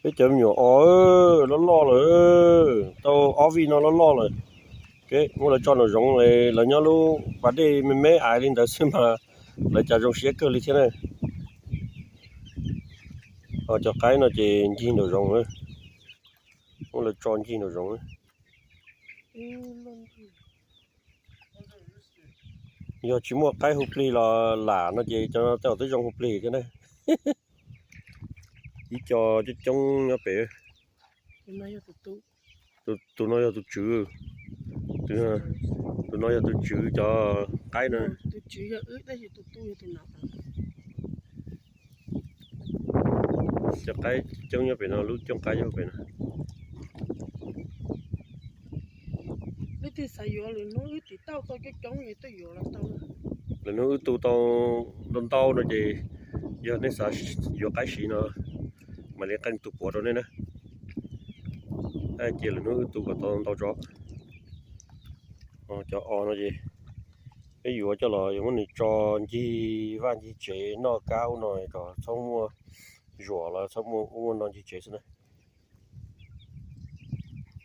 Peb cov me nyuam os, loj loj lawm, tau ob vij no loj loj lawm. Muab lawv tso nraum zoov, lawv nyob lub pas dej me me aiv li ntawd xwb mas lawv cas zoo siab kawg li thiab na. Ho cov qaib no ces ncig nraum zoov, muab lawv tso ncig nraum zoov. Yog tsis muaj qaib hu plig los lam no ces cov no tej zaum twb zoo hu plig thiab na. Ib co coob coob nyob pem. Tus no yog tus tswv, tus no yog tus tswv cov qaib no. Cov qaib coob nyob pem no, lub cooj qaib nyob pem no. Lawv hnub wb tu tau ntau ntau no ces yog nej xav yuav qaib siv no mam li qee tus puav rau nej na. Cia lawv hnub wb tu kom tau ntau tso. Cov os no ces peb yuav coj los yuav muab nws tso ncig vaj ncig tsev noj kab ub no kom txhob muaj zuam los txhob muaj ub muaj no ncig tsev xwb na.